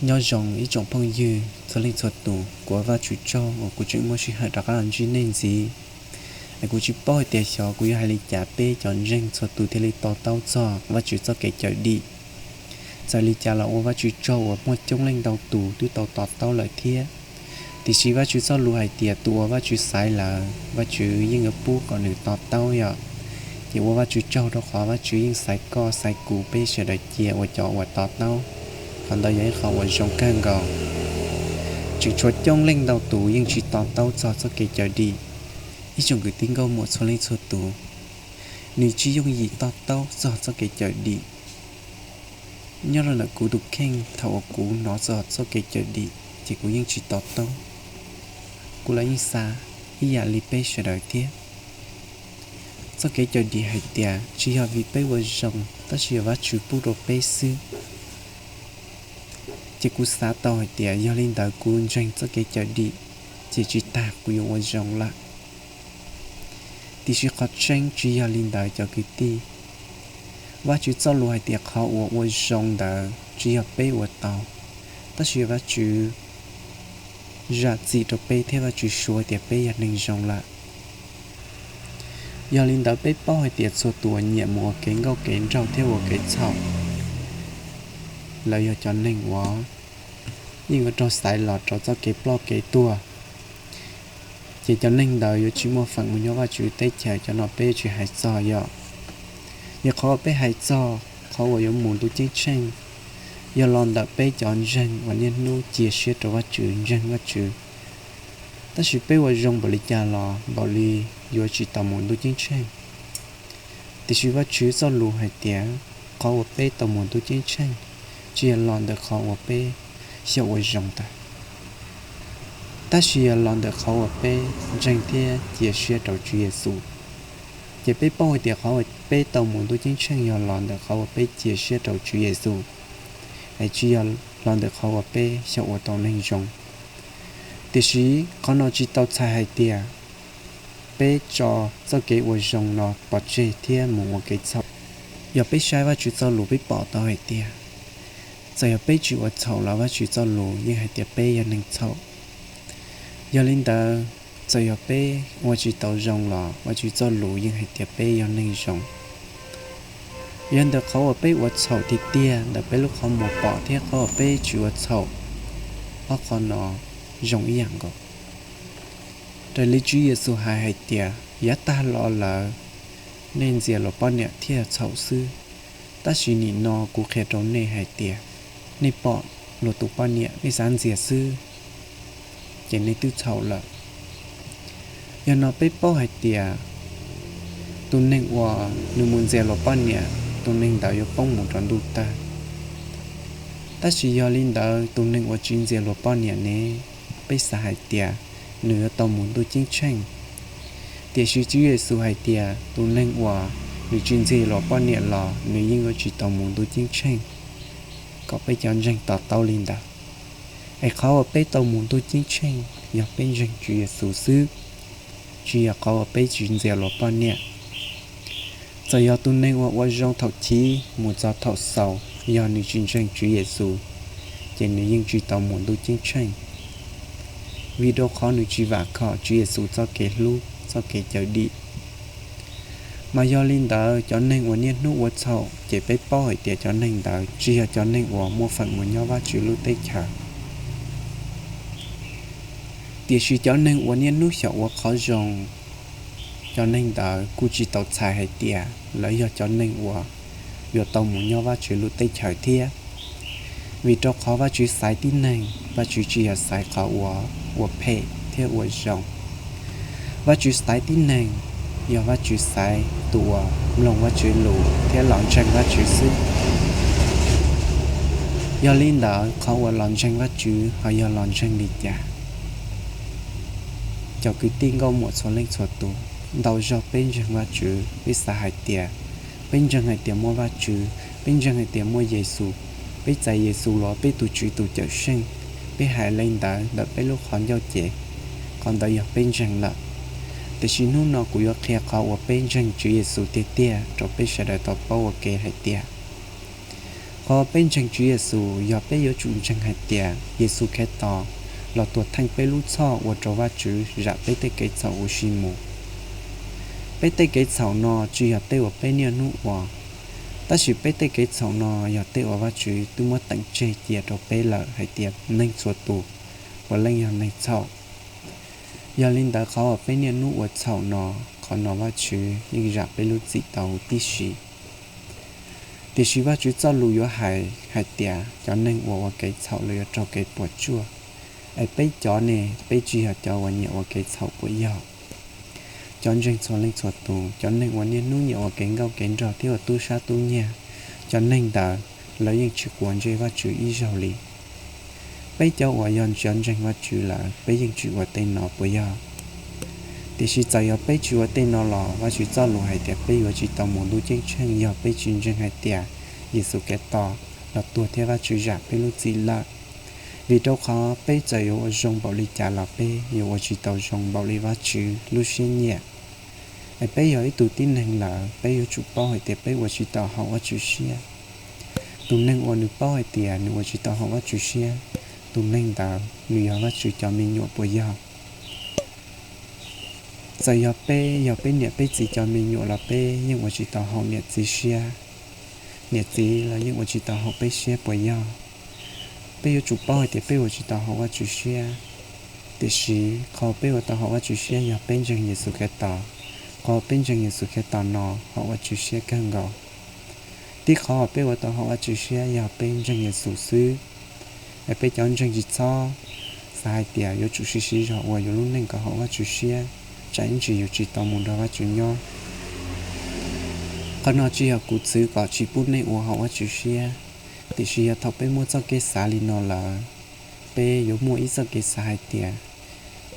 Nyob zoo ib tsoom phooj ywg txhua leej txhua tus, kuv ua Vajtswv tsaug uas kuv tseem muaj sij hawm rov qab los ntsib nej ntxiv. Es kuv tsis paub hais tias xyov kuv yuav hais li cas peb cov ntseeg txhua tus thiaj li to taub txog Vajtswv txoj kev cawm dim. Txawm li cas los ua Vajtswv tsaug uas muaj coob leej ntau tus twb tau to taub lawm thiab. Tiam sis Vajtswv txoj lus hais tias tus uas Vajtswv xaiv lawm, Vajtswv yeej yuav pub kom nws to taub yom. Ces ua Vajtswv tsaug rau qhov Vajtswv yeej xaiv koj xaiv kuv peb sawv daws cia ua cov uas to taub. Qhov ntawd yog ib qho uas zoo kawg nkaus. Tseem tshuav coob leej ntau tus yeej tsis to taub txog txoj kev cawm dim. Ib tsoom kwv tij nkauj muam txhua leej txhua tus, nws tsis yooj yim to taub txog txoj kev cawm dim. Nyob rau ntawm kuv tus kheej, thaum uas kuv hnov txog txoj kev cawm dim ces kuv yeej tsis to taub. Kuv los yeej xav ib yam li peb sawv daws thiab. Txoj kev cawm dim hais tias tsis yog vim peb ua zoo, tab sis yog Vajtswv pub rau peb xwb. Ces kuv xav tau hais tias yog li ntawd kuv ntseeg txoj kev cawm dim, ces tsis tas kuv yuav ua zoo lawm. Tiam sis qhov tseeb tsis yog li ntawd cov kwv tij. Vajtswv txoj lus hais tias qhov uas ua zoo ntawd tsis yog peb ua tau, tab sis yog Vajtswv zam txim rau peb thiab Vajtswv suav tias peb yog neeg zoo lawm. Yog li ntawd peb paub hais tias txhua tus uas nyiam mus ua kev nkauj kev nraug thiab ua kev txhaum, lawv yog cov neeg uas yeej yuav raug xaiv los rau txoj kev ploj kev tuag. Ces cov neeg ntawd yuav tsis muaj feem mus nyob Vajtswv teb chaws, cov no peb yuav tsis hais txog yom. Yog qhov uas peb hais txog qhov uas yuav mus ntuj ceeb tsheej, yog los ntawm peb cov ntseeg uas niaj hnub cia siab rau Vajtswv, ntseeg Vajtswv. Tab sis peb ua zoo npaum li cas los npaum li yuav tsis tau mus ntuj ceeb tsheej. Tiam sis Vajtswv txoj lus hais tias qhov uas peb tau mus ntuj ceeb tsheej tsis yog los ntawm qhov uas peb xyaum ua zoo ntawd, tab sis yog los ntawm qhov uas peb ntseeg thiab cia siab rau Tswv Yexus. Ces peb paub hais tias qhov uas peb tau mus ntuj ceeb tsheej yog los ntawm qhov uas peb cia siab rau Tswv Yexus, es tsis yog los ntawm qhov uas peb xyaum ua tau neeg zoo. Tiam sis qhov no tsis tau txhais hais tias peb tso txoj kev ua zoo no pov tseg thiab mus ua kev txhaum. Yog peb saib Vajtswv txoj lus peb pom tau hais tias txawm yog peb tsis ua txhaum los Vajtswv txoj lus yeej hais tias peb yog neeg txhaum. Yog li ntawd, txawm yog peb ua tsis tau zoo los Vajtswv txoj lus yeej hais tias peb yog neeg zoo. Yog ntawm qhov uas peb ua txhaum tiag tiag ntawm peb lub qhov muag pom thiab qhov uas peb tsis ua txhaum, ob qhov no zoo ib yam nkaus. Raws li Tswv Yexus hais hais tias, yav tag los lawm nej ntxias luag poj niam thiaj txhaum xwb, tab sis nim no kuv qhia rau nej hais tias, nej pom luag tus poj niam nej xav ntxias xwb, ces nej twb txhaum lawm. Yog no peb paub hais tias tus neeg uas nws mus ntxias luag poj niam, tus neeg ntawd yuav poob mus rau ntuj tawg. Tab sis yog li ntawd tus neeg uas tsis ntxias luag poj niam ne, peb xav hais tias nws yuav tau mus ntuj ceeb tsheej. Tiam sis Tswv Yexus hais tias tus neeg uas nws tsis ntxias luag poj niam los nws yeej yuav tsis tau mus ntuj ceeb tsheej. Kom peb cov ntseeg to taub li ntawd. Es qhov uas peb tau mus ntuj ceeb tsheej yog peb ntseeg Tswv Yexus xwb, tsis yog qhov uas peb tsis ntxias luag poj niam. Txawm yog tus neeg uas ua zoo thaum chiv mus txog thaum xaus, yog nws tsis ntseeg Tswv Yexus, ces nws yeej tsis tau mus ntuj ceeb tsheej, vim rau qhov nws tsis vam khom Tswv Yexus txoj kev hlub, txoj kev cawm dim. Mas yog li ntawd cov neeg uas niaj hnub ua txhaum ces peb paub hais tias cov neeg ntawd tsis yog cov neeg uas muaj feem mus nyob Vajtswv lub teb chaws. Tiam sis cov neeg uas niaj hnub xyaum ua qhov zoo, cov neeg ntawd kuj tsis tau txhais hais tias lawv yog cov neeg uas yuav tau mus nyob Vajtswv lub teb chaws thiab. Vim rau qhov Vajtswv xaiv tib neeg, Vajtswv tsis yog xaiv qhov uas ua phem thiab ua zoo. Vajtswv xaiv tib neeg, yog Vajtswv xaiv tus uas mloog Vajtswv lus thiab los ntseeg Vajtswv xwb. Yog li ntawd qhov uas los ntseeg Vajtswv ho yog los ntseeg li cas? Cov kwv tij nkauj muam txhua leej txhua tus, ntau zaug peb ntseeg Vajtswv peb xav hais tias peb ntseeg hais tias muaj Vajtswv, peb ntseeg hais tias muaj Yexus, peb txais Yexus los peb tus Tswv tus Cawmseej, peb hais li ntawd ntawm peb lub qhov ncauj ces qhov ntawd yog peb ntseeg lawm. Tiam sis hnub no kuv yuav qhia qhov uas peb ntseeg Tswv Yexus tiag tiag rau peb sawv daws tau paub ua ke hais tias Qhov peb ntseeg Tswv Yexus yog peb yuav tsum ntseeg hais tias Yexus Khetos los tuag theej peb lub txhoj ua rau Vajtswv zam peb tej kev txhaum huv si mus. Peb tej kev txhaum no tsis yog tej uas peb niaj hnub ua, tab sis peb tej kev txhaum no yog tej uas Vajtswv twb muab teem tseg cia rau peb lawm hais tias neeg txhua tus puav leej yog neeg txhaum. Yog li ntawd qhov uas peb niaj hnub ua txhaum no, qhov no Vajtswv yeej zam peb lub txim tau huv tib si. Tiam sis Vajtswv txoj lus yuav hais hais tias cov neeg uas ua kev txhaum lawv yuav raug kev puas tsuaj. Es peb cov ne, peb tsis yog cov uas nyiam ua kev txhaum puas yog? Cov ntseeg txhua leej txhua tus, cov neeg uas niaj hnub nyiam ua kev nkauj kev nraug thiab ua tub sab tub nyiag, cov neeg ntawd lawv yeej tsis quav ntsej Vajtswv ib zaug li. Peb cov uas yog cov ntseeg Vajtswv lawm, peb yeej tsis ua tej no puas yog? Tiam sis txawm yog peb tsis ua tej no los Vajtswv txoj lus hais tias peb yuav tsis tau mus ntuj ceeb tsheej yog peb tsis ntseeg hais tias Yexus Khetos los tuag thiab Vajtswv zam peb lub txim lawm. Vim rau qhov peb txawm yuav ua zoo npaum li cas los peb yuav ua tsis tau zoo npaum li Vajtswv lub siab nyiam. Es peb yog ib tug tib neeg lawm, peb yuav tsum paub hais tias peb ua tsis tau haum Vajtswv siab. Tus neeg uas nws paub hais tias nws ua tsis tau haum Vajtswv siab, tus neeg ntawd nws yog Vajtswv cov me nyuam puas yog? Txawm yog peb, yog peb niam peb txiv cov me nyuam los peb yeej ua tsis tau haum niam txiv siab. Niam txiv los yeej ua tsis tau haum peb siab puas yog? Peb yuav tsum paub hais tias peb ua tsis tau haum Vajtswv siab. Tiam sis qhov peb ua tau haum Vajtswv siab yog peb ntseeg Yexus Khetos. Qhov peb ntseeg Yexus Khetos no haum Vajtswv siab kawg nkaus. Tib qhov uas peb ua tau haum Vajtswv siab yog peb ntseeg Yexus xwb. Es peb cov ntseeg tsis txhob xav hais tias yuav tsum siv siv zog ua yus lub neej kom haum Vajtswv siab, tsam ib ntsis yus tsis tau mus nrog Vajtswv nyob. Qhov no tsis yog kuv txwv kom tsis pub nej ua haum Vajtswv siab, tiam sis yog thaum peb muaj txoj kev xav li no lawm, peb yuav muaj ib txoj kev xav hais tias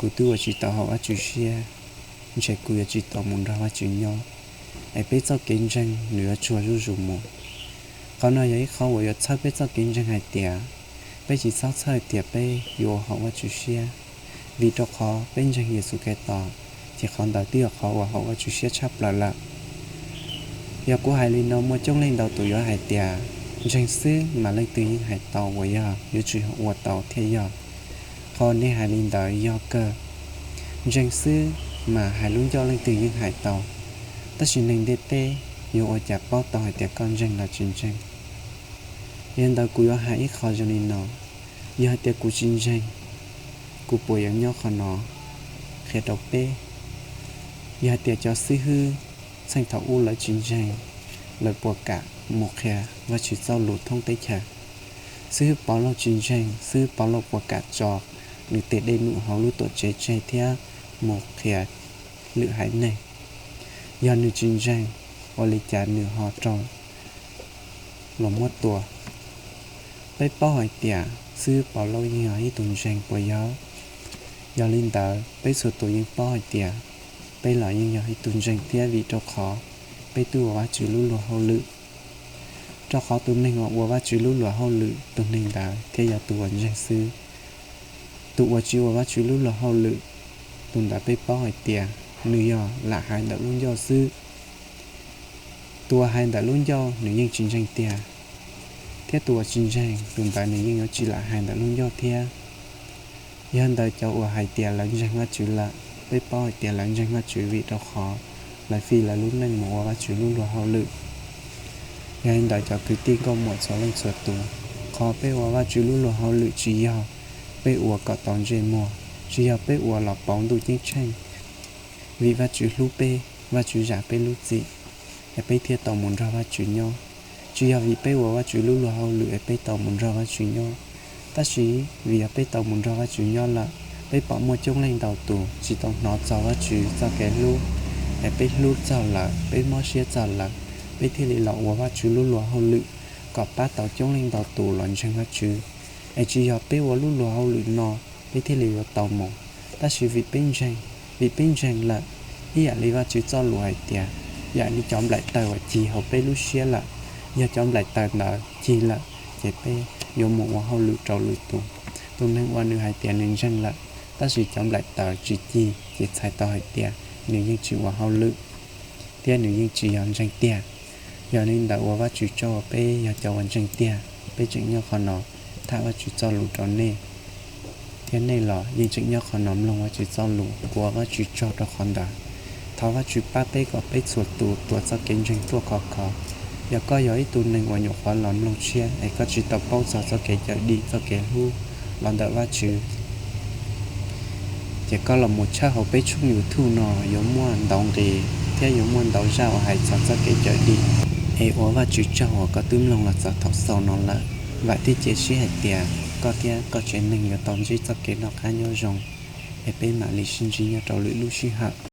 kuv twb ua tsis tau haum Vajtswv siab, ntshe kuv yuav tsis tau mus nrog Vajtswv nyob, es peb txoj kev ntseeg nws yuav tsuag zuj zus mus. Qhov no yog ib qhov uas yuav txhawb peb txoj kev ntseeg hais tias peb tsis txhob txhawj tias peb yuav ua haum Vajtswv siab, vim rau qhov peb ntseeg Yexus Khetos, ces qhov ntawd twb yog qhov uas haum Vajtswv siab tshaj plaws lawm. Yog kuv hais li no muaj coob leej ntau tus yuav hais tias ntseeg xwb mas leej twg yeej hais tau uas yog yuav tsum ua tau thiaj yog. Qhov nej hais li ntawd yog kawg. Ntseeg xwb mas hais lub ncauj leej twg yeej hais tau, tab sis neeg ntiaj teb yuav ua cas paub tau hais tias koj ntseeg los tsis ntseeg? Yog li ntawd kuv yuav hais ib qho zoo li no, yog hais tias kuv tsis ntseeg, kuv puas yuav nyob qhov no? Qhia rau peb, yog hais tias cov xib hwb txheej thaum ub lawv tsis ntseeg, lawv puas kam mus qhia Vajtswv txoj lus thoob teb chaws? Xib hwb Pov Lauj tsis ntseeg, xib hwb Pov Lauj puas kam tso nws tes dej num hauv lub tuam tsev tseg thiab mus qhia lwm haiv neeg? Yog nws tsis ntseeg, ua li cas nws ho raug luag muab tua? Peb paub hais tias xib hwb Pov Lauj yeej yog ib tug ntseeg puas yog? Yog li ntawd peb txhua tus yeej paub hais tias peb los yeej yog ib tug ntseeg thiab, vim rau qhov peb twb ua Vajtswv lub luag hauj lwm. Rau qhov tus neeg uas ua Vajtswv lub luag hauj lwm, tus neeg ntawd thiaj yog tus uas ntseeg xwb. Tus uas tsis ua Vajtswv lub luag hauj lwm, tus ntawd peb paub hais tias nws yog lam hais ntawm lub ncauj xwb. Tus uas hais ntawm lub ncauj nws yeej tsis ntseeg tiag, thiab tus uas tsis ntseeg tus ntawd nws yeej yuav tsis lam hais ntawm lub ncauj thiab. Yog li ntawd cov uas hais tias lawv ntseeg Vajtswv lawm, peb paub hais tias lawv ntseeg Vajtswv vim rau qhov lawv fij lawv lub neej mus ua Vajtswv lub luag hauj lwm. Yog li ntawd cov kwv tij nkauj muam txhua leej txhua tus, qhov peb ua Vajtswv lub luag hauj lwm tsis yog peb ua kom tau ntsej muag, tsis yog peb ua los pauv ntuj ceeb tsheej. Vim Vajtswv hlub peb, Vajtswv zam peb lub txim, es peb thiaj tau mus nrog Vajtswv nyob. Tsis yog vim peb ua Vajtswv lub luag hauj lwm es peb tau mus nrog Vajtswv nyob, tab sis vim yog peb tau mus nrog Vajtswv nyob lawm, peb pom muaj coob leej ntau tus tsis tau hnov txog Vajtswv txoj kev hlub, es peb hlub txog lawm, peb mob siab txog lawm, peb thiaj li los ua Vajtswv lub luag hauj lwm kom pab tau coob leej ntau tus los ntseeg Vajtswv. Es tsis yog peb ua lub luag hauj lwm no peb thiaj li yuav tau mus, tab sis vim peb ntseeg, vim peb ntseeg lawm, ib yam li Vajtswv txoj lus hais tias, yam li cov nplaim taws uas cig hauv peb lub siab lawm, yog cov nplaim taws ntawd cig lawm ces peb yuav mus ua hauj lwm rau lwm tus. Tus neeg uas nws hais tias nws ntseeg lawm, tab sis cov nplaim taws tsis cig ces txhais tau hais tias nws yeej tsis ua hauj lwm, thiab nws yeej tsis yog ntseeg tiag. Yog li ntawd ua Vajtswv tsaug uas peb yog cov uas ntseeg tiag, peb tseem nyob qhov no tham Vajtswv txoj lus rau nej, thiab nej los yeej tseem nyob qhov no mloog Vajtswv txoj lus. Ua Vajtswv tsaug rau qhov ntawd. Thov Vajtswv pab peb kom peb txhua tus tuav txoj kev ntseeg tuaj khov kho. Yog koj yog ib tug neeg uas nyuam qhuav los mloog tshiab es koj tsis tau paub txog txoj kev cawm dim, txoj kev hlub los ntawm Vajtswv, ces koj los mus tshawb hauv peb tshooj YouTube no, yuav muaj ntau nqi thiab yuav muaj ntau zaj uas hais txog txoj kev cawm dim. Es ua Vajtswv tsaug uas koj twb mloog los txog thaum xaus no lawm. Vam thiab cia siab hais tias koj thiab koj tsev neeg yuav tau ntsib txoj kev noj qab nyob zoo, es peb mam li sib ntsib nyob rau lwm lub sij hawm.